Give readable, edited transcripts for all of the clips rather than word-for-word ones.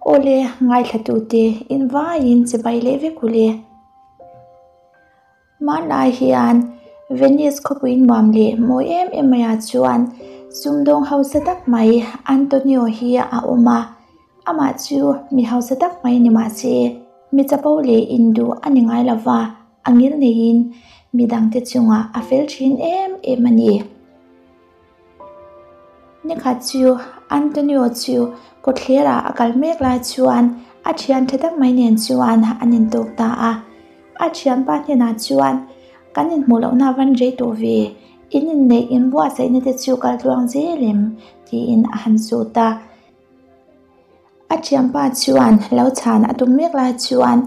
Awle, ngaithlatute invaiin chibai leh vek u le. Hmanlai hian Venice khawpui nuam leh mawi em em maiah chuan sumdawng hausa tak mai Antonio hi a awm a, amah chu mi hausa tak mai ni mah se mi chapo leh induh a ni ngai lo va, a ngil neiin midangte chungah a fel thin em em a ni. Nikhat chu Antonio chu kawtthlerah a kal mek lai chuan a thian tha tak mai nen chuan an intawk ta a. A thianpa hnenah chuan, Kan inhmuh lohna a van rei tawh ve, in inneih inbuatsaihna te chu kal tluang zel em? tiin a han zawt a. A thianpa chuan lo chhan a tum mek lai chuan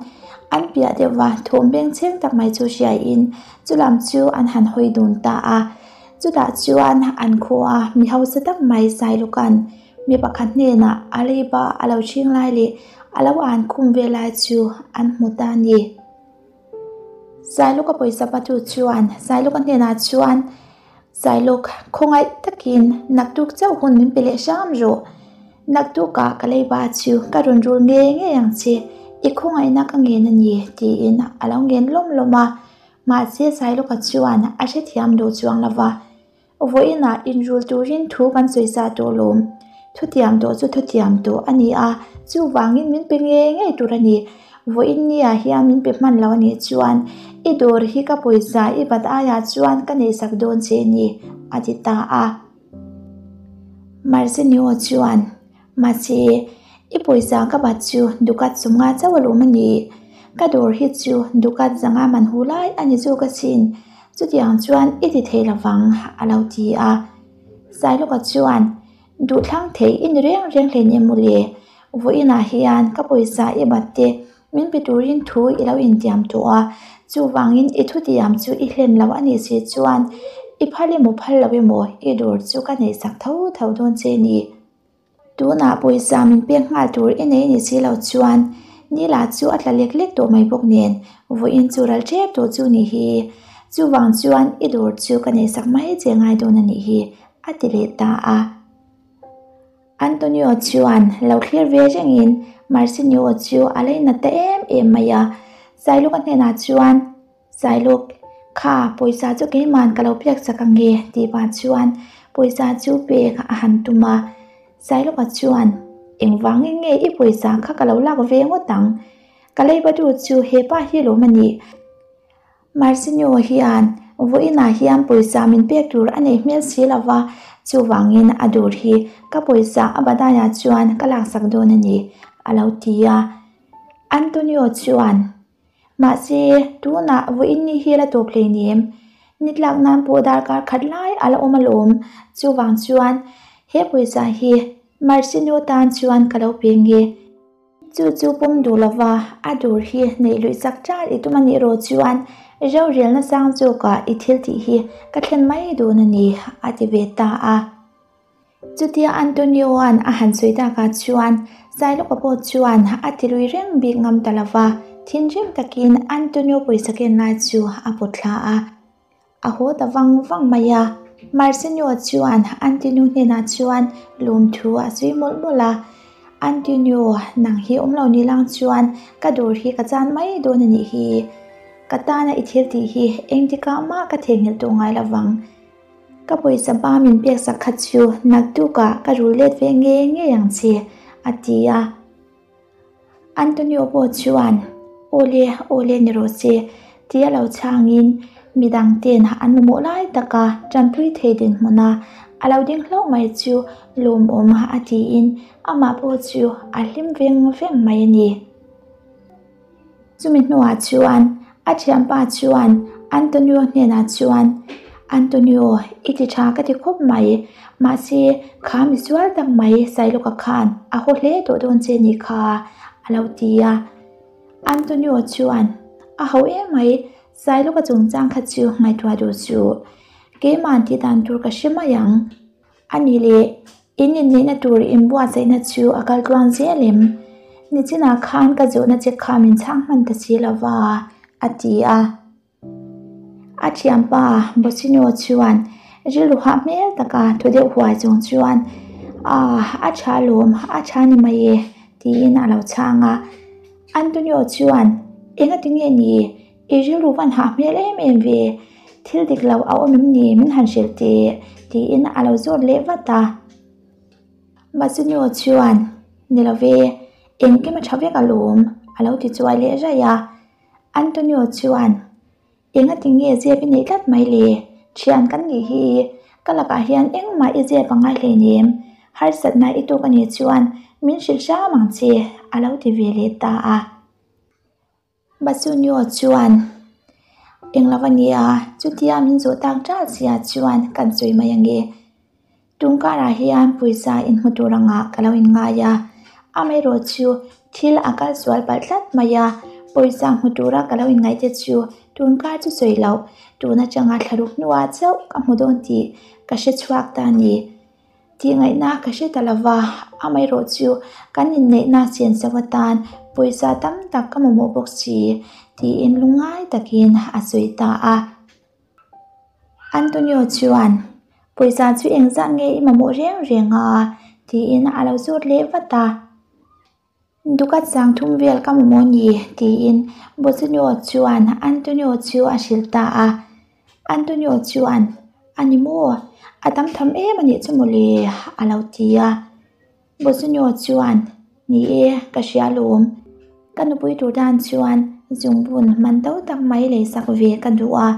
an piah deuhva thawm bengchheng tak mai chu hriaiin chulam chu an han hawi dun ta a. Chutah chuan an khua mi hausa tak mai Sailuka'n mi pakhat hnenah a leiba a lo chhing lai leh a lo an khum ve lai chu an hmu ta a ni. Sailuka pawisa patu chuan Sailuka hnenah chuan Sailuk, khawngaih takin naktuk chauh hun min pe leh hram rawh. Naktukah ka leiba chu ka rawn rul ngei ngei ang che, i khawngaihna ka ngen a ni, tiin a lo ngen lawm lawm a. Mahse Sailuka chuan a hrethiam duh chuang lo va. Vawiinah inrul turin thu kan sawi sa tawh lawm. Thutiam tawh chu thutiam tawh a ni a, chuvangin min pe ngei ngei tur a ni. Vawiin nia hian min pe hman lo a nih chuan i dawr hi ka pawisa i bat aiah chuan ka neihsak dawn che ni, a ti ta a. Marcenio chuan, Mahse, i pawisa ka bat chu dukat sumnga chauh alawm a ni. Ka dawr hi chu dukat zanga man hu lai a ni zawk asin. Chutiang chuan i ti thei lovang, a lo ti a. Sailuka chuan, Duhthlang thei i ni reng reng hlein em mawle? Vawiinah hian ka pawisa i bat te min pe turin thu i lo intiam tawh a, chuvangin i thutiam chu i hlen lo a nih si chuan i phal emaw phal lo emaw i dawr chu ka neihsak tho tho dawn che ni. Tunah pawisa min pek nghal tur i nei ni si lo chuan ni lah chu a tla lek lek tawh mai bawk nen vawiin chu ral tep tawh chu ni hi. Chuvang chuan i dawr chu ka neihsak mai che ngai dawn a nih hi a ti leh ta a. Antonio chuan lo thlir ve rengin Marcinio chu a leinat ta em em mai a. Sailuka hnenah chuan Sailuk, kha pawisa chu keiman ka lo pek chak ang e tih pah chuan pawisa chu pek a han tum a. Sailuka chuan, Engvangin nge i pawisa kha ka lo lak ve ngawt ang? Ka leiba tu chu hepa hi lawm a nih. Marcinio hian vawiinah hian pawisa min pek tur a neih hmel si lo va, chuvangin a dur hi ka pawisa a badaiah chuan ka laksak dawn a ni, a lo ti a. Antonio chuan, Mahse, tunah vawiin ni hi la tawp hleinem. Ni tlak nan pawh darkar khat lai a la awm alawm. Chuvang chuan he pawisa hi Marcinio tan chuan ka lo pe nge. Chu chu pawm duh lova a dur hi neih luih chak char i tum a nih rawh chuan rorelna sang zawkah i thil tih hi ka thlen mai dawn a ni, a ti ve ta a. Chutia Antonio-a'n a han sawi takah chuan Sailoka pawh chuan a ti lui reng bik ngam ta lova, thinrim takin Antonio pawisa ken lai chu a pawt thla a. A haw ta vang vang mai a. Marcinio chuan Antonio hnenah chuan lawmthu a sawi mawlh mawlh a, Antonio, nang hi awm lo ni lang chuan ka dawr hi ka chan mai dawn a nih hi. Ka tana i thil tih hi engtikah mah ka theihnghilh tawh ngai lovang. Ka pawisa ba min pek sak kha chu naktukah ka rul let ve ngei ngei ang che, a ti a. Antonio pawh chuan, Awle, awle ni rawh se, tia lo chhangin midang ten an mamawh lai taka tanpui thei dinhmuna a lo ding hlauh mai chu lawmawm a tiin amah pawh chu a hlim veng veng mai a ni. Chumi hnuah chuan a thianpa chuan Antonio hnenah chuan, Antonio, i ti tha ka ti khawp mai, mahse kha mi sual tak mai Sailuka khan a haw hle tawh dawn che ni kha, a lo ti a. Antonio chuan, A ho em mai, Sailuka chungchang kha chu ngaihtuah duh suh, keimah tih dan tur ka hre mai ang. A ni leh, in inneihna tur inbuatsaihna chu a kal tluang zel em? Nichinah khan ka zawhna che kha min chhang hman ta si lo va, a ti a. A thianpa Bosinio chuan rilru hah hmel taka thaw deuh huai chung chuan, Ah, a tha lawm, a tha ni mai e. tiin a lo chhang a. Antonio chuan, Engati nge ni? I rilru van hah hmel em em ve, thil dik lo a awm em ni min han hrilh teh? tiin a lo zawt leh vat a. Bassanio chuan, Ni lo ve, engkim a tha vek alawm, a lo ti chuai leh raih a. Antonio chuan, Engati nge zep i neih tlat mai le? Thian kan nih hi, ka lakah hian engmah i zep a ngai hleinem, harsatna i tuk a nih chuan min hrilh hram ang che, a lo ti ve leh ta a. Bassanio chuan, Eng lo a nia, chutia min zawh tak ṭal sia chuan kan sawi mai ange. Tungkarah hian pawisa inhmu tur angah ka lo inngai a, amaherawh chu thil a kal sual palh tlat mai a, pawisa hmu tura ka lo inngaih te chu tunkar chu sawi loh, tun atanga thlaruk hnuah chauh ka hmu dawn tih ka hre chhuak ta a ni. Tih ngaihna ka hre ta lova, amaherawh chu kan inneihna senso atan pawisa tam tak ka mamawh bawk si tiin lungngai takin a sawi ta a. Antonio chuan, Pawisa chu engzah nge i mamawh reng reng a? tiin a lo zawt leh vat a. Dukat sang thum vel ka mamawh ni, tiin Bosinio chuan Antonio chu a hrilh ta a. Antonio chuan, A ni maw? A tam tham em a nih chu mawle, a lo ti a. Bosinio chuan, Ni e, ka hria lawm. Ka nupui tur tan chuan zungbun man to tak mai lei sak ve ka duh a.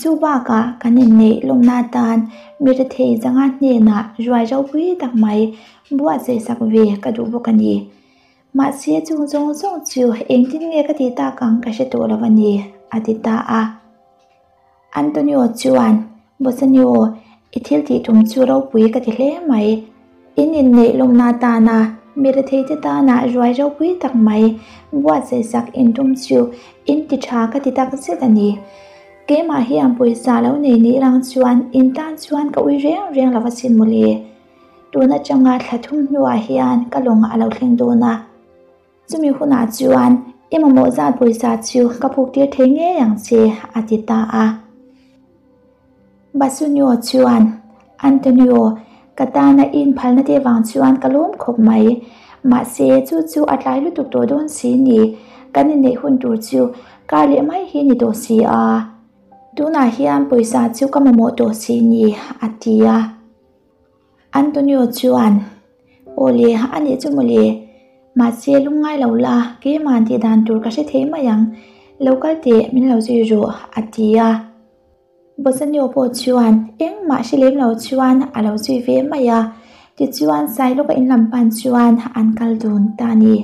Chu bakah kan inneih lawmna atan mi rethei zanga hnenah ruai ropui tak mai buatsaih sak ve ka duh bawk a ni. Mahse chung zawng zawng chu engtin nge ka tih tak ang ka hre tawh lo a ni, a ti ta a. Antonio chuan, Bosanio, i thil tih tum chu ropui ka ti hle mai. In inneih lawmna atana mi retheite tana ruai ropui tak mai buatsaih sak in tum chu in ti tha ka ti tak zet a ni. Keimah hian pawisa lo nei nih rang chuan in tan chuan ka ui reng reng lo asin mawle. Tun atanga thla thum hnuah hian ka lawng a lo thleng dawn a. Chumi hunah chuan i mamawh zat pawisa chu ka puk tir thei ngei ang che, a ti ta a. Bassanio chuan, Antonio, ka tana i inphalna te vang chuan ka lawm khawp mai. Mahse, chu chu a tlai lutuk tawh dawn si ni. Kan inneih hun tur chu kar leh mai hi ni tawh si a. Tunah hian pawisa chu ka mamawh tawh si ni, a ti a. Antonio chuan, Aw le, a nih chu mawle. Mahse, lungngai lo la, keimah tih dan tur ka hre thei mai ang. Lo kal teh, min lo zui rawh, a ti a. Bassanio pawh chuan engmah hre lem lo chuan a lo zui ve mai a. Tichuan, Sailawka in lam pan chuan an kal dun ta a ni.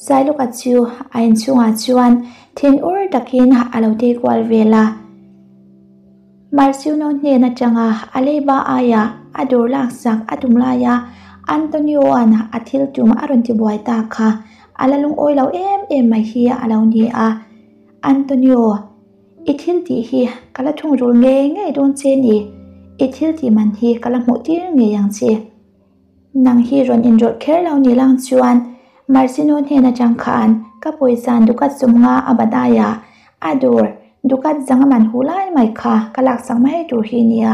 Sailuka chu a inchhungah chuan thin ur takin a lo tei kual vel a. Marciuno hnen atanga a leiba aia a dawr laksak a tum laia Antonio-a'n a thil tum a rawn tibuai ta kha a la lungawi lo em em mai hi a lo ni a. Antonio, i thil tih hi ka la thungrul ngei ngei dawn che ni. I thil tih man hi ka la hmuh tir ngei ang che. Nang hi rawn inrawlh kher lo ni lang chuan Marcino hnen atang khan ka pawisa dukat sawmnga a badai a, a dawr dukat zanga man hu lai mai kha ka laksak mai tur hi nia,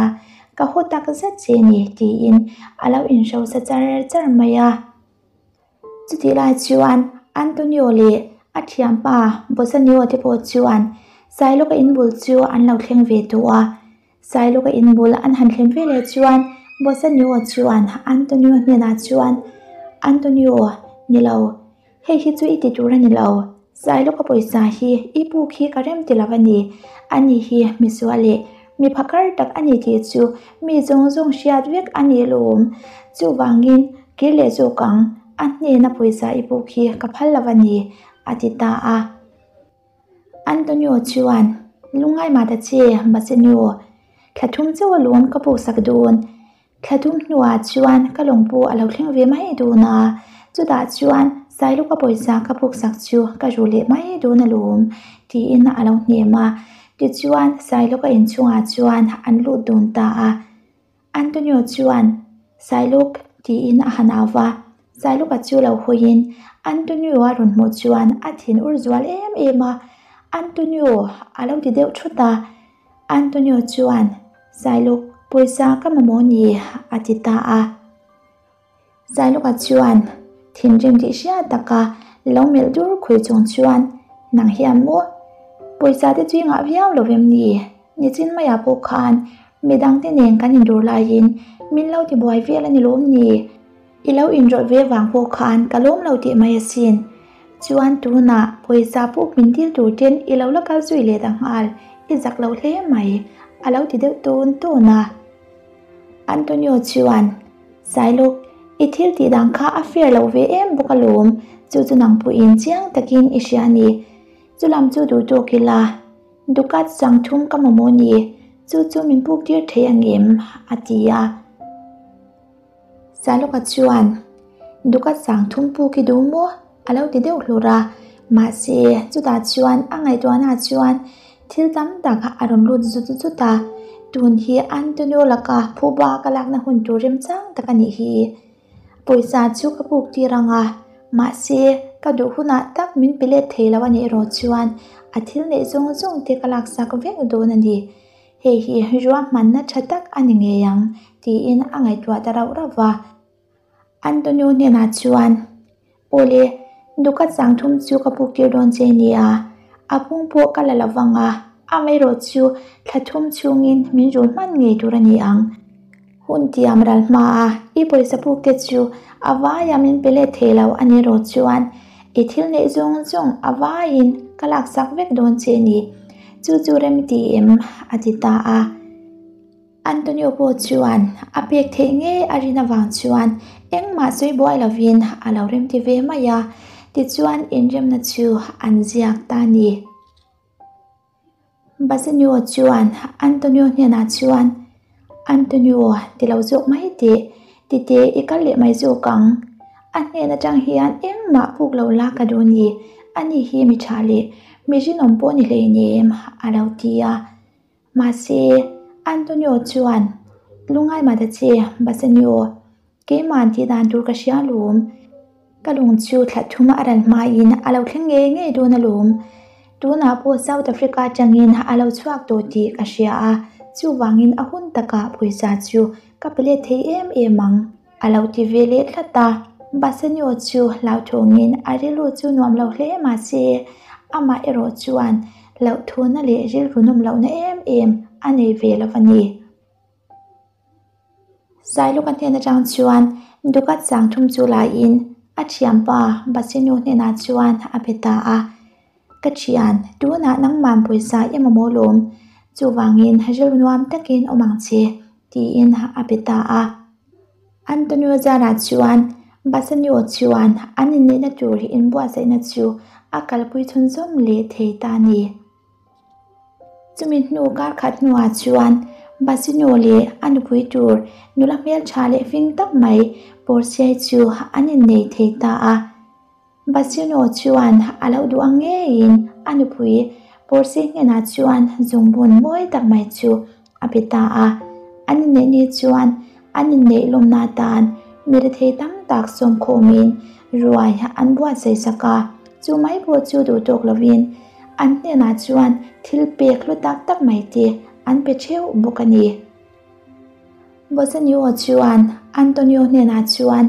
ka haw tak zet che ni tiin a lo inhrosa char char mai a. Chutih lai chuan Antonio leh a thianpa Bassanio te pawh chuan Sailoka inbul chu an lo thleng ve tawh a. Sailoka inbul an han thlen ve leh chuan Bassanio chuan Antonio hnenah chuan, Antonio, ni lo, hei hi chu i ti tur a ni lo. Sailoka pawisa hi i puk hi ka rem ti lo a ni. Ani hi misual leh mi phakar tak a ni tih chu mi zawng zawng hriat vek a ni lawm. Chuvangin kir leh zawk ang, a hnena pawisa i puk hi ka phal lo a ni, a ti ta a. Antonio chuan, Lungngai mah ta che, Bassanio, thla thum chauh alawm ka puksak dawn. Thla thum hnuah chuan ka lawngpu a lo thleng ve mai dawn a, chutah chuan Sailuka pawisa ka puksak chu ka ru leh mai dawn alawm, tiin a lo hnem a. Tichuan Sailuka inchhungah chuan an lut dawn ta a. Antonio chuan, Sailuk, tiin a han au va. Sailuka chu lo hawiin Antonio a rawn hmuh chuan a thin ur zual em em a, Antonio, a lo ti deuh thut a. Antonio chuan, Sailuk, pawisa ka mamawh ni, a ti ta a. Sailuka chuan thinrim tih hriat taka lo melh dur khui chung chuan, Nang hian maw? Pawisa te chu i ngah viau lo vem ni? Nichin maiah pawh khan midangte nen kan indur laiin min lo ti buai vel a ni lawm ni? I lo inrawlh ve vang pawh khan ka lawm lo tih mai asin. Chuan tunah pawisa puk min dil tur ten i lo la kal zui leh ta nghal, i zak lo hle mai, a lo ti deuh tawn tawn a. Antonio chuan, Sailuk, i thil tih dan kha a fair lo ve em bawk alawm, chu chu nang pawhin chiang takin i hria a ni. Chu lam chu duh tawk ila, Dukat sangthum ka mamawh ni, chu chu min puk tir thei angem? a ti a. Saloka chuan, Duka sangthum puk i duh maw? a lo ti deuh hlur a. Mahse, chutah chuan a ngaihtuahnaah chuan thil tam tak a rawn lut zut zut a. Tun hi Antonio laka phuba ka lakna hun tur remchang tak a nih hi. Pawisa chu ka puk tir ang a, mahse, ka duh hunah tak min pe let thei lo a nih erawh chuan a thil neih zawng zawng te ka laksak vek dawn a ni. Hei hi ruahmanna tha tak a ni ngei ang, tiin a ngaihtuah ta rauh rauh va. Antonio hnenah chuan, Awle, duka changthum chu ka puk tir dawn che nia, a pung pawh ka la lo vang a, amaherawh chu thla thum chhungin min rul hman ngei tur a ni ang. Hun tiam ral hmaa i pawisa puk te chu a vaia min pe let thei lo a ni erawh chuan i thil neih zawng zawng a vaiin ka laksak vek dawn che ni. Chu chu rem ti em? a ti ta a. Antonio pawh chuan a pek theih ngei a rin avang chuan engmah sawi buai lovin a lo remti ve mai a, tichuan inremna chu an ziak ta a ni. Bassanio chuan Antonio hnenah chuan, Antonio, ti lo zawk mai teh, tite i kal leh mai zawk ang. A hnen atang hian engmah puk lo la ka duh ni, ani hi mi tha leh mi rinawm pawh ni hleinem, a lo ti a. Mahse, Antonio chuan, Lungai mah ta che, Bassanio, Keimah tih dan tur ka hria alawm. Ka lung chu thla thum a ral hmain a lo thleng ngei ngei dawn alawm. Tunah pawh South Africa atangin a lo chhuak tawh tih ka hria a, chuvangin a hun takah pawisa chu ka pe let thei em em ang, a lo ti ve leh tlat a. Bassanio chu hlauthawngin a rilru chu nuam lo hle mahse, amah erawh chuan hlauhthawna leh rilru nawm lohna em em a nei ve lo a ni. Sailuka hnen atang chuan Dukat sangthum chu laiin a thianpa Basinu hnenah chuan a be ta a, Ka thian, tunah nangman pawisa i mamawh lawm, chuvangin rilru nuam takin awm ang che, tiin a be ta a. Antonio zarah chuan Bassanio chuan an inneihna tur inbuatsaihna chu a kalpui chhunzawm leh thei ta a ni. Chumi hnu kar khat hnuah chuan Basino leh a nupui tur nula hmeltha leh fing tak mai Portia chu an innei thei ta a. Basino chuan a lo duh ang ngeiin a nupui Portia hnenah chuan zungbun mawi tak mai chu a pe ta a. An inneih ni chuan an inneih lawmna atan mi rethei tam tak sawmkhawmin ruai an buatsaih sak a, chu mai pawh chu duh tawk lovin an hnenah chuan thil pek hlu tak tak mai te an pe theuh bawk a ni. Bassanio chuan Antonio hnenah chuan,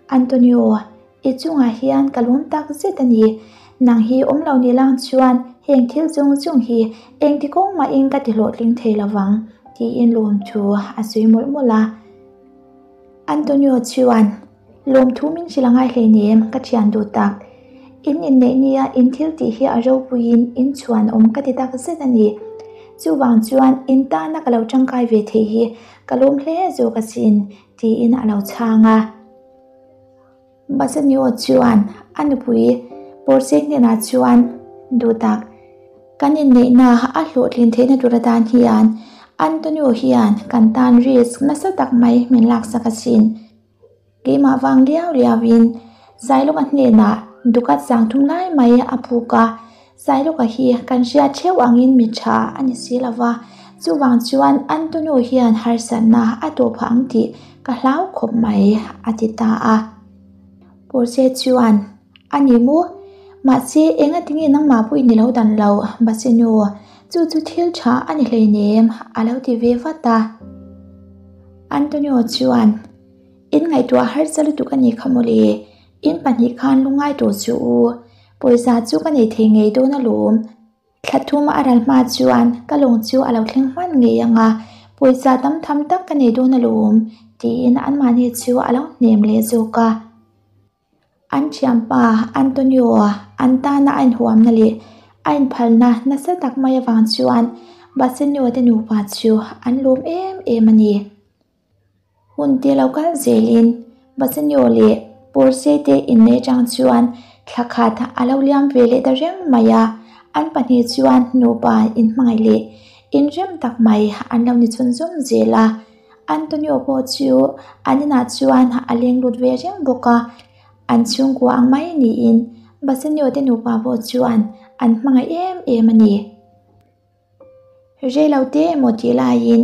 Antonio, I chungah hian ka lawm tak zet a ni. Nang hi awm lo ni lang chuan heng thil chung chung hi engti kawng mahin ka ti hlawhtling thei lo vang, tiin lawmthu a sawi mawlh mawlh a. Antonio chuan, Lawmthu min hrilh a ngai hleinem, ka thian duh tak. In inneih nia in thil tih hi a ropuiin in chhuan awm ka ti tak zet a ni. Chuvang chuan in tana ka lo tangkai ve theih hi ka lawm hle zawk asin, tiin a lo chhang a. Bassanio chuan a nupui Portia hnenah chuan, Duhtak, kan inneihna a hlawhtlin theihna tur atan hian Antonio hian kan tan risk nasa tak mai min laksak asin. Keimah vang liau liauin Sailoka hnenah dukat sangthum lai mai a puk a, Sailoka hi kan hriat theuh angin mi tha a ni si lo va, chuvang chuan Antonio hian harsatna a tawh phah ang tih ka hlau khawp mai, a ti ta a. Portia chuan, A ni maw? Mahse, enga tinge nangmah pawh i ni lo dan lo, Basino, chu chu thil tha a ni hleinem, a lo ti ve vat a. Antonio chuan. In ngaihtuah harsa lutuk a nih kha mawle, in pahnih khan lungngai tawh suh u, pawisa chu ka nei thei ngei dawn alawm. Thla thum a ral hma chuan ka lawng chu a lo thleng hman ngei ang a, pawisa tam tham tak ka nei dawn alawm, tiin anmahni chu a lo hnem leh zawk a. An thianpa Antonio-a an tana a inhuamna leh a inphalna nasa tak mai avang chuan Bassanio te nupa chu an lawm em em a ni. Hun te lo kal zelin Bassanio leh Portia te inneih atang chuan thla khat a lo liam ve leh ta reng mai a, an pahnih chuan nupa inhmangaih leh inrem tak mai an lo ni chhunzawm zel a. Antonio pawh chu an inah chuan a leng lut ve reng bawk a, an chhungkua ang mai niin Bassanio te nupa pawh chuan an hmangaih em em a ni. Rei lo te emaw tih laiin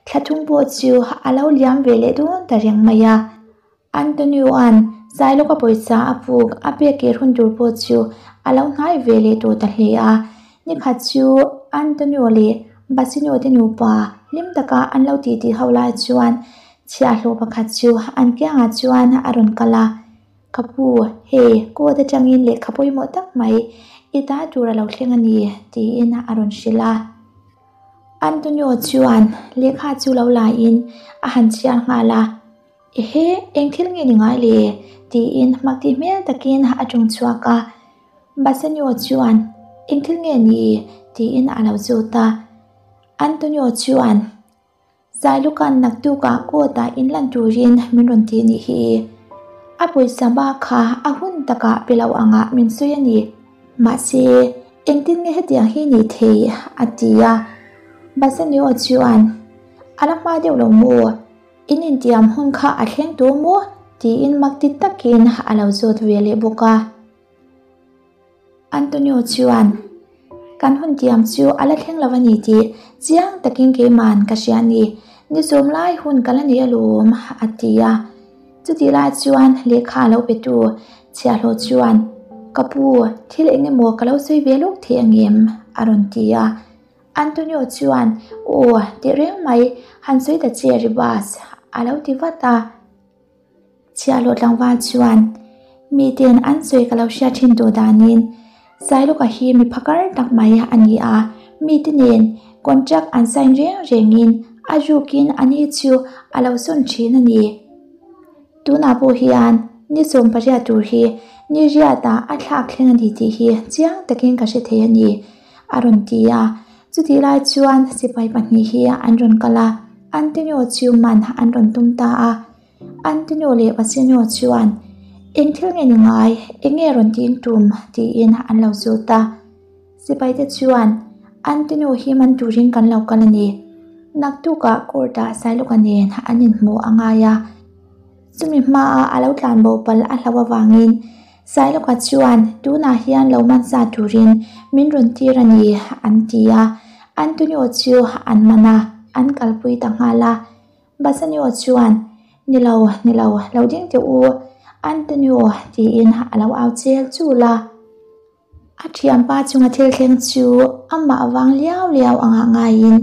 thla thum pawh chu a lo liam ve leh dawn ta reng mai a. Antonio-a'n Sailawka pawisa a puk a pek kir hun tur pawh chu a lo hnai ve leh tawh ta hle a. Nikhat chu Antonio leh Basinio te nupa hlim taka an lo titi ho lai chuan chhiahhlawh pakhat chu an kiangah chuan a rawn kal a. Ka pu, hei, court atangin lehkha pawimawh tak mai i ta tur a lo thleng a ni, tiin a rawn hrilh a. Antonio chuan lehkha chu lo laiin a han chhiar nghal a, Ehe, eng thil nge ni ngai le? tiin hmaktih hmel takin a ṭawng chhuak a. Bassanio chuan, Eng thil nge ni? tiin a lo zawt a. Antonio chuan, Zailuka'n naktukah court-ah inlan turin min rawn ti nih hi. A pawisa ba kha a hun takah pe lo angah min sawi a ni. Mahse, engtin nge hetiang hi ni thei? a ti a. Bassanio chuan, A la hma deuh lo maw? In intiam hun kha a thleng tawh maw? tiin makti takin a lo zawt ve leh bawk a. Antonio chuan, Kan hun tiam chu a la thleng lo a ni tih chiang takin keiman ka hria a ni. Ni sawm lai hun ka la nei alawm, a ti a. Chutih lai chuan lehkha a lo petu chhiahhlawh chuan, Ka pu, thil eng emaw ka lo sawi ve lawk thei angem? a rawn ti a. Antonio chuan, Aw, teh reng mai, han sawi ta che Ribas, a lo ti vat a. Chhiahhlawh tlangval chuan, Miten an sawi ka lo hriat thin tawh danin Sailuka hi mi phakar tak mai a ni a, mite nen contract an sign reng rengin a rukin a ni chu a lo sawn thin a ni. Tunah pawh hian ni 18 tur hi ni riatah a thlak thleng a ni tih hi chiang takin ka hre thei a ni, a rawn ti a. Chutih lai chuan sipai pahnih hi an rawn kal a, Antonio chu man an rawn tum ta a. Antonio leh Bassanio chuan, Eng thil nge ni ngai? Eng nge rawn tiin tum? tiin an lo zawt a. Sipaite chuan, Antonio hi man turin kan lo kal a ni. Naktukah court-ah Sailuka nen an inhmuh a ngai a. Chumi hmaa a lo tlanbo palh a hlauh avangin Sailuka chuan tunah hian lo man sa turin min rawn tir a ni, an ti a. Antonio chu an man a, an kalpui ta nghal a. Bassanio chuan, Ni lo, ni lo, lo ding teh u, Antonio, tiin a lo au chel chul a. A thianpa chunga thil thleng chu amah vang liau liau angah ngaiin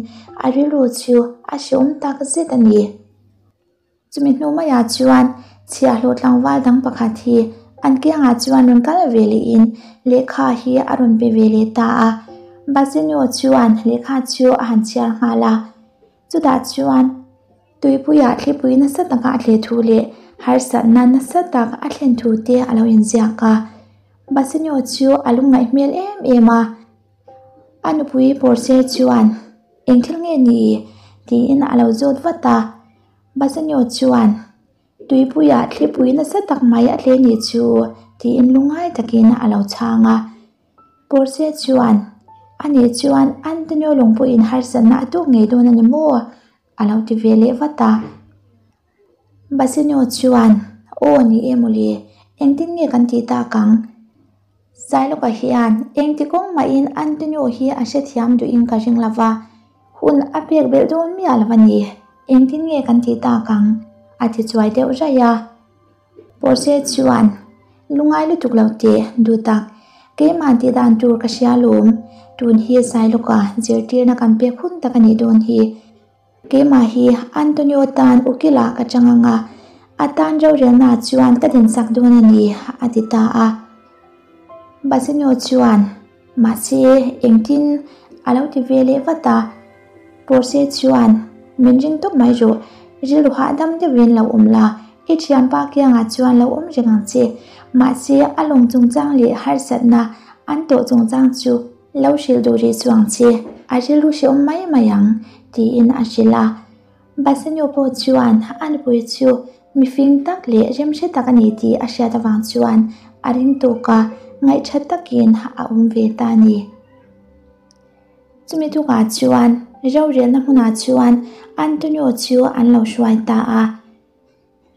a rilru chu a hreawm tak zet a ni. Chumi hnu maiah chuan chhiahhlawh tlangval dang pakhat hi an kiangah chuan rawn kal ve lehin lehkha hi a rawn pe ve leh ta a. Bassanio chuan lehkha chu a han chhiar nghal a. Chutah chuan tuipuiah thlipui nasa taka a thleh thu leh harsatna nasa tak a thlen thu te a lo inziak a. Bassanio chu a lungngaih hmel em em a. A nupui Portia chuan, Eng thil nge ni? tiin a lo zawt vat a. Bassanio chuan, Tuipuiah thlipui nasa tak mai a tle ni chu, tiin lungngai takin a lo chhang a. Portia chuan, A nih chuan Antonio lungpuiin harsatna a tuk ngei dawn a ni maw? a lo ti ve leh vat a. Bassanio chuan, Aw ni e mawle, engtin nge kan tih tak ang? Sailoka hian engti kawng mahin Antonio hi a hrethiam duhin ka ring lo va, hun a pek belh dawn miah lo a ni, engtin nge kan tih tak ang? a ti chuai deuh raih a. Portia chuan, Lungai lutuk lo teh, duh tak. Keimah tih dan tur ka hria lawm. Tun hi Sailoka zirtirna kan pek hun tak a nih dawn hi. Keimah hi Antonio tan ukila ka chang ang a, A tan rorelnaah chuan ka dinsak dawn a ni, a ti ta a. Bassanio chuan, Mahse, engtin a lo ti ve leh vat a. Portia chuan, Min ring tawp mai rawh, rilru hahdam deuhin lo awm la, i thianpa kiangah chuan lo awm reng ang che. Mahse, a lawng chungchang leh harsatna an tawh chungchang chu lo hrilh duh rih chu ang che, a rilru hrehawm mai mai ang, tiin a hrilh a. Bassanio pawh chuan a nupui chu mifing tak leh remhre tak a ni tih a hriat avang chuan a ring tawk a, ngaihtha takin a awm ve ta a ni. Chumi tukah chuan rorelna hmunah chuan Antonio chu an lo hruai ta a.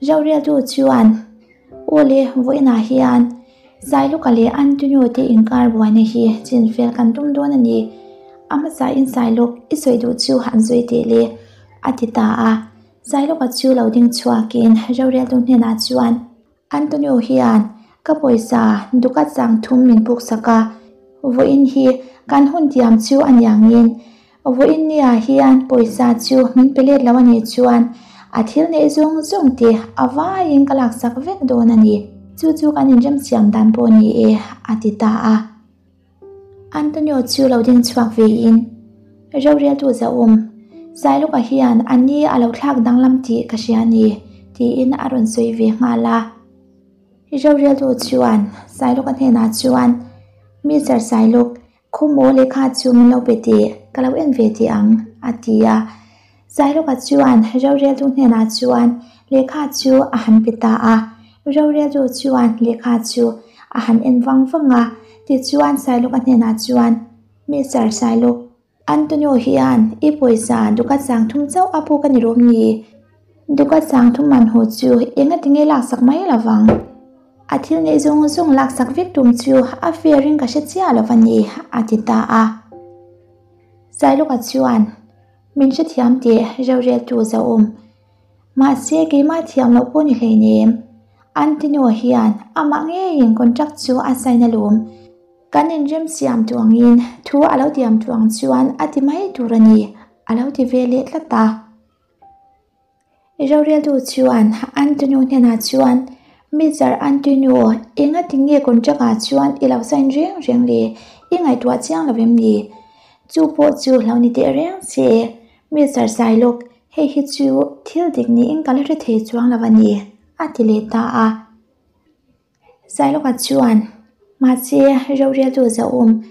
Roreltu chuan, Aw le, vawiinah hian Sailuka leh Antonio te inkar buaina hi chinfel kan tum dawn a ni. A hmasain Sailuk i sawi duh chu han sawi teh le, a ti ta a. Sailuka chu lo ding chhuakin roreltu hnenah chuan, Antonio hian ka pawisa dukat chang thum min puksak a, vawiin hi kan hun tiam chu a niangin Vawiin nia hian pawisa chu min pe let lo a nih chuan a thil neih zawng zawng te a vaiin ka laksak vek dawn a ni. Chu chu kan inremsiam dan pawh ni e, a ti ta a. Antonio chu lo ding chhuak vein, Roreltu Zahum, Sailuka hian a ni a lo thlak danglam tih ka hria a ni, tiin a rawn sawi ve nghal a. Roreltu chuan Sailuka hnenah chuan, Mister Sailuk, Khumaw lehkha chu min lo pe teh, ka lo en ve teh ang, a ti a. Zailawka chuan roreltu hnenah chuan lehkha chu a han pe ta a. Roreltu chuan lehkha chu a han en vang vang a, tichuan Sailawka hnenah chuan, Mister Sailawk, Antonio hian i pawisa duka chang thum chauh a puk a ni rawm ni? Duka chang thum man haw chu engatinge laksak mai lovang? A thil neih zawng zawng laksak vek tum chu a fair in ka hre chiah lo va ni, a ti ta a. Sailuka chuan, Min hrethiam teh roreltu Zahum. Mahse keimah thiam loh pawh ni hleinem. Antonio hian amah ngeiin contract chu a sign alawm. Kan inremsiam tuangin thu a lo tiam tuang chuan a ti mai tur a ni, a lo ti ve leh tlat a. Roreltu chuan Antonio hnenah chuan, Mister Antonio, enga tinge contract ah chuan i lo sign reng reng le? I ngaihtuah chiang lo em ni? Chu pawh chu lo ni teh reng che. Mister Sailawk, hei hi chu thil dik niin ka la hre thei chuang lo a ni, a ti leh ta a. Sailawka chuan, Mahse, roreltu Zahum,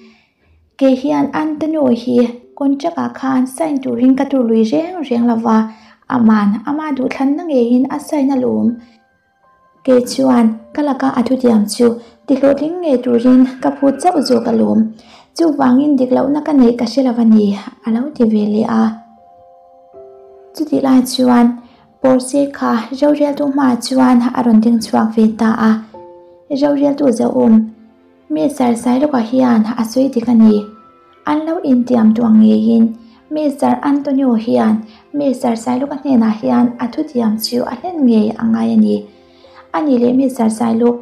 kei hian Antonio hi contract ah khan sign turin ka tur lui reng reng lo va, aman ama duhthlanna ngeiin a sign alawm. Kei chuan ka laka a thutiam chu tihlawhtling ngei turin ka phut chauh zawk alawm. Chuvangin dik lohna ka neih ka hre lo a ni, a lo ti ve leh a. Chutih lai chuan Porsche kha roreltu hmaah chuan a rawn ding chhuak ve ta a, roreltu zauhawm mi Sarsai lawkah hian a sawi dik a ni. An lo intiam tuang ngeiin Mister Antonio hian mi Sarsai lawka hnenah hian a thutiam chu a hlen ngei a ngai a ni. A nih leh mi Sarsai lawk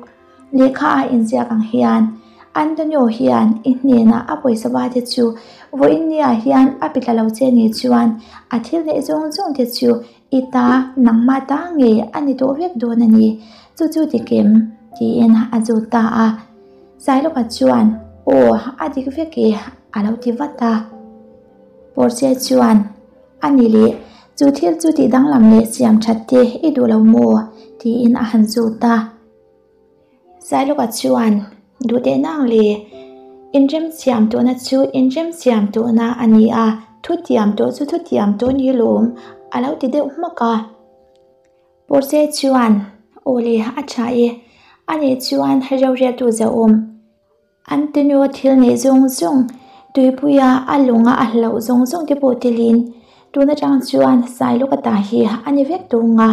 lehkha a inziak ang hian Antonio hian i hnenah a pawisa ba te chu vawiin nia hian a pe tla lo che ni chuan a thil neih zawng zawng te chu i ta nangmah ta ngei a ni tawh vek dawn a ni, chu chu dik em? tiin a zawt ta a. Sailawka chuan Aw a dik vek e a lo ti vat a. Portia chuan A ni leh, chu thil chu tih danglam leh siam that te i duh lo maw? tiin a han zawt a. Sailawka chuan duh teh nang le, inremsiam tawhna chu inremsiam tawhna a ni a, thutiam tawh chu thutiam tawh ni lawm a lo ti deuh hmak a. Portia chuan Aw le, a tha e, a nih chuan roreltu zauhawm. Antonio thil neih zawng zawng, tuipuia a lawnga a hlauh zawng zawng te pawh telin tun atang chuan Sailawka ta hi a ni vek tung a.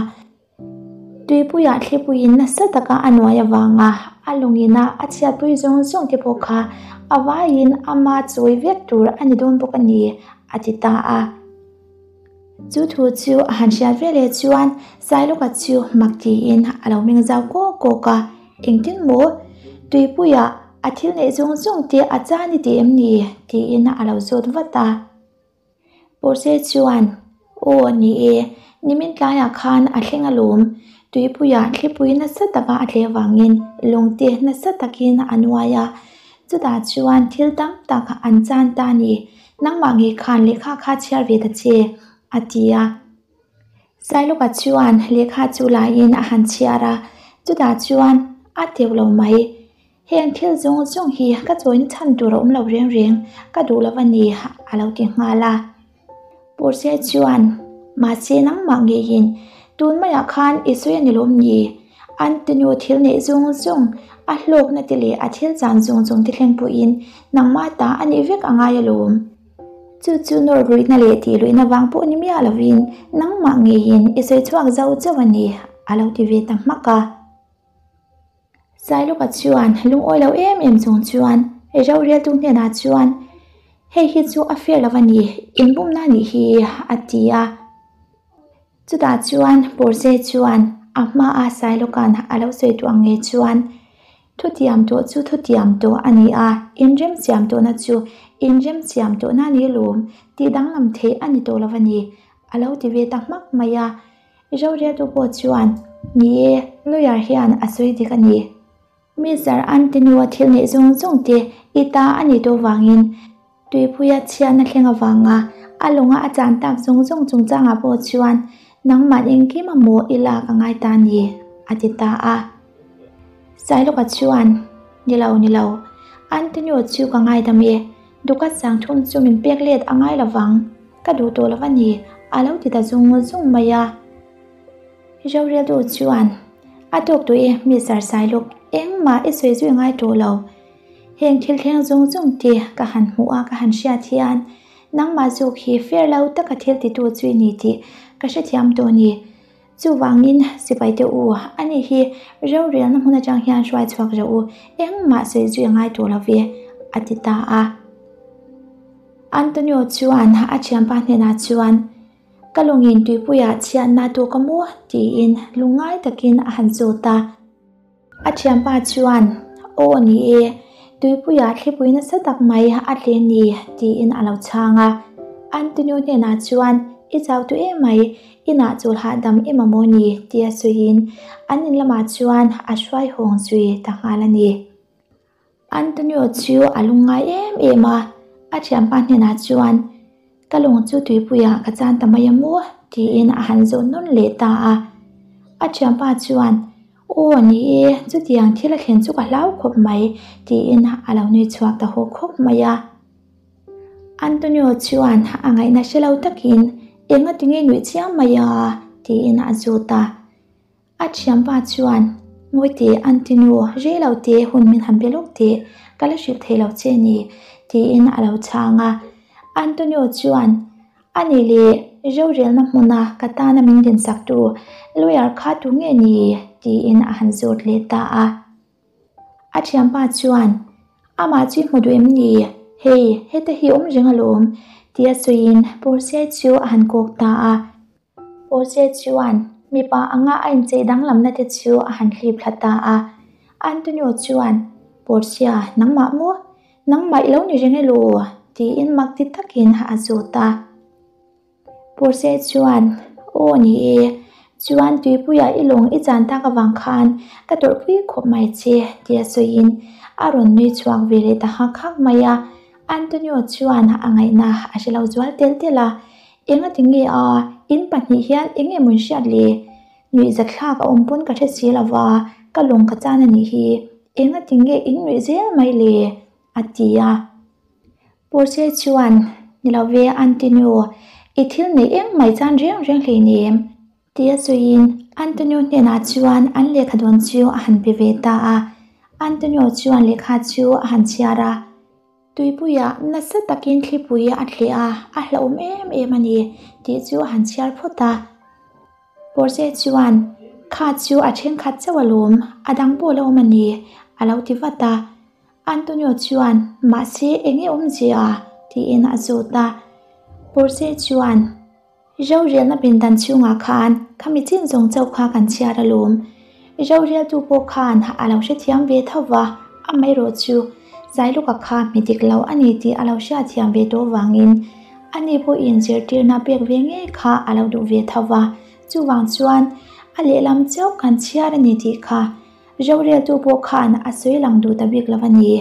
Tuipuiah thlipuiin nasa taka a nuai avanga a lawngina a chhiatpui zawng zawng te pawh kha a vaiin ama chawi vek tur a ni dawn bawk a ni, a ti ta a. Chu thu chu a han hriat ve leh chuan Sailawka chu mak tiin a lo meng zau kawk kawk a, Engtin maw? Tuipuiah a thil neih zawng zawng te a chan i ti em ni? tiin a lo zawt vat a. Portia chuan, Aw, ni e, nimin tlaiah khan a thleng alawm. Tuipuiah thlipui nasa taka a tleh vangin lungte nasa takin a nuai a, chutah chuan thil tam tak an chan ta a ni. Nangmah ngei khan lehkha kha chhiar ve ta che, a ti a. Sailuka chuan lehkha chu laiin a han chhiar a, chutah chuan a teuh lo mai. Heng thil zawng zawng hi ka chawina chhan tur a awm lo reng reng, ka duh lo a ni, a lo ti nghal a. Purse chuan, Mahse nangmah ngeiin tun maiah khan i sawi a ni lawm ni? Antonio thil neih zawng zawng, a hlawkna te leh a thil chan zawng zawng te thleng pawhin nangmah ta a nih vek a ngai alawm. Chu chu nawr ruihna leh tih luihna vang pawh ni miah lovin nangmah ngeiin i sawi chhuak zauh zauh a ni, a lo ti ve ta hmak a. Sailuka chuan lungawi lo em em chung chuan roreltu hnenah chuan, Hei hi chu a fair lo a ni, inbumna a nih hi, a ti a. Chutah chuan Purse chuan a hmaa Sailuka'n a lo sawi duh ang nge chuan, Thutiam tawh chu thutiam tawh a ni a, inremsiam tawhna chu inremsiam tawhna a ni lawm, tih danglam theih a ni tawh lo a ni, a lo ti ve ta hmak mai a. Roreltu pawh chuan, Ni e, lawyer hian a sawi dik a ni. Mister Antonio thil neih zawng zawng te i ta a nih tawh vangin tuipuia chhiatna thleng avanga a lawnga a chan tak zawng zawng chungchangah pawh chuan nangmah engkim a maw i lak a ngai ta a ni, a ti ta a. Sailoka chuan, Ni lo, ni lo. Antonio chu ka ngaidam e. Dukat sangthum chu min pek let a ngai lovang, ka duh tawh lo a ni, a lo ti ta zung zung mai a. Roreltu chuan, A tawk tawh e, Mister Sailuk, engmah i sawi zui ngai tawh lo. Heng thil thleng zung zung te ka han hmuh a, ka han hriat hian nangmah zawk hi fair lo taka thil titu chu i ni tih ka hrethiam tawh a ni. Chuvangin, sipaite u, ani hi rorelna hmun atang hian hruai chhuak reuh u, engmah sawi zui a ngai tawh lo ve, a ti ta a. Antonio chuan a thianpa hnenah chuan, Ka lawngin tuipuiah chhiatna tawk a maw? tiin lungngai takin a han zawt a. A thianpa chuan, Aw ni e, tuipuiah thlipui nasa tak mai a tle ni, tiin a lo chhang a. Antonio hnenah chuan, I chau tawh em mai, inah chawl hahdam em a maw ni? tia sawiin an in lamah chuan a hruai hawng zui ta nghal a ni. Antonio chu a lungngai em em a, a thianpa hnenah chuan, Ka lung chu tuipuiah ka chan ta mai a maw? tiin a han zawh nawn leh ta a. A thianpa chuan, Aw ni e, chutiang thil a thlen chu ka hlau khawp mai, tiin a lo nui chhuak ta haw khawp mai a. Antonio chuan a ngaihna hre lo takin, Engatinge nuih chiam mai a? tiin a zawt a. A thianpa chuan, Ngawi teh Antinu, rei lo teh hun min han be lawk teh, ka la hrilh thei lo che ni, tiin a lo chhang a. Antonio chuan, A nih leh, rorelna hmuna ka tana min dinsaktu lawyer kha tu nge ni? tiin a han zawt leh ta a. A thianpa chuan, Amah chu i hmu duh em ni? Hei, heta hi awm reng alawm, tia sawiin Portia chu a han kawk ta a. Pawlche chuan mipa anga a inchei danglamna te chu a han hlip thla ta a. Antonio chuan, Portia, nangmah maw? Nangmah i lo ni reng elaw? tiin mak ti takin a zawt a. Portia chuan, Aw ni e, chuan tuipuiah i lawng i chan tak avang khan ka tawrhpui khawp mai che, tia sawiin a rawn nui chhuak ve leh ta hak hak mai a. Antonio chuan a ngaihna a hre lo zual tel tel a, Engati nge a, in pahnih hian eng nge maw in hriat le? Nuihzatthlak a awm pawn ka hre si lo va, ka lawng ka chan a nih hi. Engati nge in nuih zel mai le? a ti a. Purse chuan, Ni lo ve Antonio, i thil neih eng mai chan reng reng hleinem. Tia sawiin Antonio hnenah chuan an lehkha dawn chu a han pe ve ta a. Antonio chuan lehkha chu a han chhiar a. Tuipuiah nasa takin thlipui a thleh a, a hlauhawm em em a ni tih chu a han chhiar phawt a. Pawrche chuan, Kha chu a thenkhat chauh alawm, a dang pawh la awm a ni, a lo ti vat a. Antonio chuan, Mahse, eng nge awmzia? tiin a zawt a. Pawrche chuan, Rorelna pindan chhungah khan khami chin zawng chauh kha kan chhiar alawm. Roreltu pawh khan a lo hrethiam ve tho va, amaherawh chu Zailuka kha mi dik lo a ni tih a lo hriatthiam ve tawh vangin ani pawhin zirtirna pek ve ngei kha a lo duh ve tho va. Chuvang chuan A lehlam chauh kan chhiar a ni tih kha roreltu pawh khan a sawi lang duh ta bik lo a ni,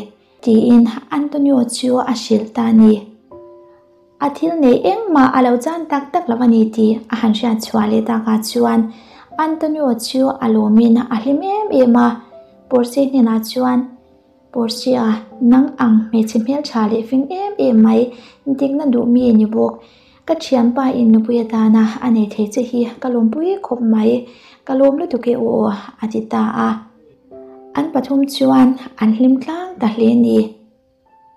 tiin Antonio chu a hrilh ta a ni. A thil nei engmah a lo chan tak tak lo a ni tih a han hriat chhuah leh takah chuan Antonio chu a lawmin a hlim em em a, Portia hnenah chuan, Portia, nang ang hmeichhe hmeltha leh fing em em mai, dikna duh mi ni bawk. Ka thianpa in nupui atana a nei thei che hi ka lawmpui khawp mai, ka lawm lutuk e aw a ti ta a. An pathum chuan an hlim tlang ta hle ni.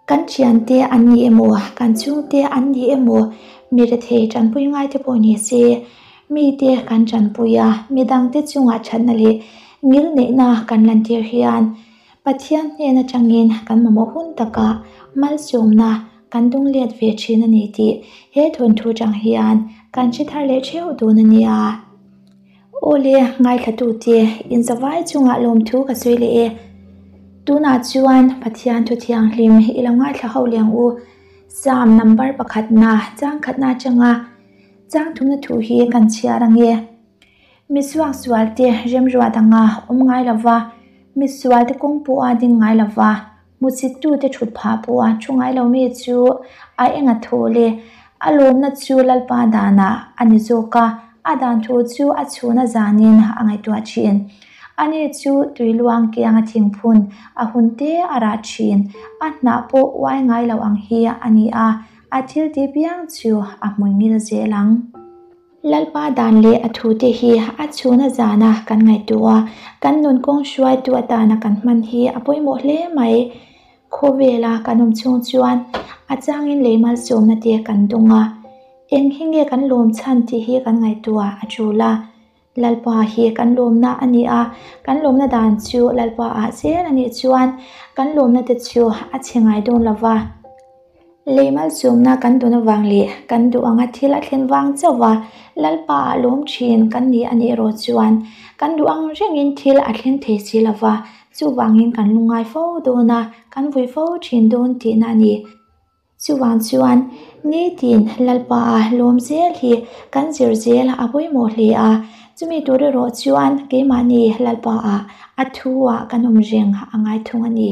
Kan thiante an ni emaw, kan chhungte an ni emaw, mi rethei tanpui ngai te pawh ni se, mite kan tanpui a, midangte chungah thatna leh ngil neihna kan lantir hian Pathian hnen atangin kan mamawh hun takah malsawmna kan dung let ve thin a ni tih he thawnthu tang hian kan hre thar leh theuh dawn a nia. Awle, ngaithlatute, inzavai chungah lawmthu ka sawi leh e. Tunah chuan Pathian thu thianghlim i lo ngaithla ho liang u. Psalm number pakhatna changkhatna atanga changthumna thu hi kan chhiar ang e. Misuaksualte remruat anga awm ngai lova, misualte kawng pawha ding ngai lova, hmuchhittute thut phah pawha thu ngai lo mi chu a eng a thaw le. A lawmna chu Lalpa danah a ni zawk a, a dan thu chu a chhuna zanin a ngaihtuah thin. Ani chu tui luang kianga thingphun a hun te a rah thin, a hnah pawh uai ngai lo ang hi a ni a, a thil tih piang chu a hmuingil zel ang. Lalpa dan leh a thute hi a chhuna zana kan ngaihtuah a, kan nun kawng hruaitu atana kan hman hi a pawimawh hle mai. Khawvela kan awm chhung chuan a changin lei malsawmna te kan dawng a, eng hi nge kan lawm chhan tih hi kan ngaihtuah a tul a. Lalpa hi kan lawmna a ni a, kan lawmna dan chu Lalpa ah zel a nih chuan kan lawmna te chu a chhe ngai dawn lo va. Lei malsawmna kan dun avang leh kan duh anga thil a thlen vang chauh va, Lalpa ah lawm thin kan ni a nih erawh chuan kan duh ang rengin thil a thleng thei si lo va, chuvangin kan lungngai fo dawn a, kan vui fo thin dawn tihna a ni. Chuvang chuan nitin Lalpa ah lawm zel hi kan zir zel a pawimawh hle a, chumi tur erawh chuan keimahni Lalpa ah a thu ah kan awm reng a ngai thung a ni.